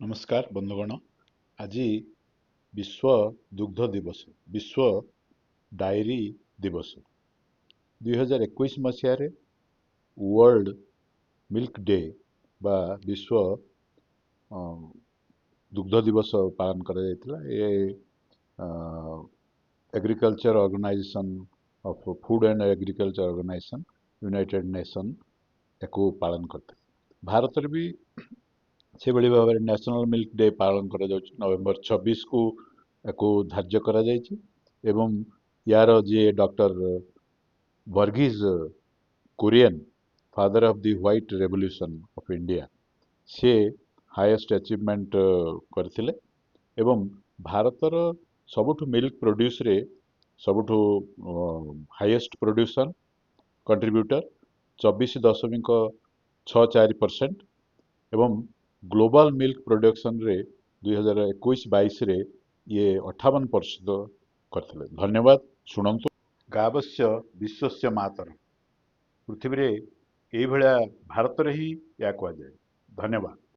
ନମସ୍କାର ବନ୍ଧୁଗଣ। ଆଜି ବିଶ୍ୱ ଦୁଗ୍ଧ ଦିବସ, ବିଶ୍ୱ ଡାଏରୀ ଦିବସ। 2021 ମସିହାରେ ୱାର୍ଲଡ ମିଲ୍କ ଡେ ବା ବିଶ୍ୱ ଦୁଗ୍ଧ ଦିବସ ପାଳନ କରାଯାଇଥିଲା। ଏ Agriculture Organization of Food and Agriculture Organization, United Nation ୟାକୁ ପାଳନ କରିଥିଲେ। ଭାରତରେ ବି ସେଭଳି ଭାବରେ ନ୍ୟାସନାଲ୍ ମିଲ୍କ ଡେ ପାଳନ କରାଯାଉଛି। ନଭେମ୍ବର 26କୁ ୟାକୁ ଧାର୍ଯ୍ୟ କରାଯାଇଛି ଏବଂ ୟାର ଯିଏ doctor Varghese Kurien, father of the white revolution of India, ସିଏ ହାଏଷ୍ଟ ଆଚିଭମେଣ୍ଟ କରିଥିଲେ ଏବଂ ଭାରତର ସବୁଠୁ ମିଲ୍କ ପ୍ରଡ୍ୟୁସରେ ସବୁଠୁ ହାଇଏଷ୍ଟ ପ୍ରଡ୍ୟୁସନ୍ କଣ୍ଟ୍ରିବ୍ୟୁଟର 24.64% ଏବଂ ଗ୍ଲୋବାଲ ମିଲ୍କ ପ୍ରଡକ୍ସନରେ 2021-22ରେ ଇଏ 58% କରିଥିଲେ। ଧନ୍ୟବାଦ। ଶୁଣନ୍ତୁ। ଗାବସ୍ୟ ବିଶ୍ୱସ୍ୟ ମାତର। ପୃଥିବୀରେ ଏଇଭଳିଆ ଭାରତରେ ହିଁ ଏହା କୁହାଯାଏ। ଧନ୍ୟବାଦ।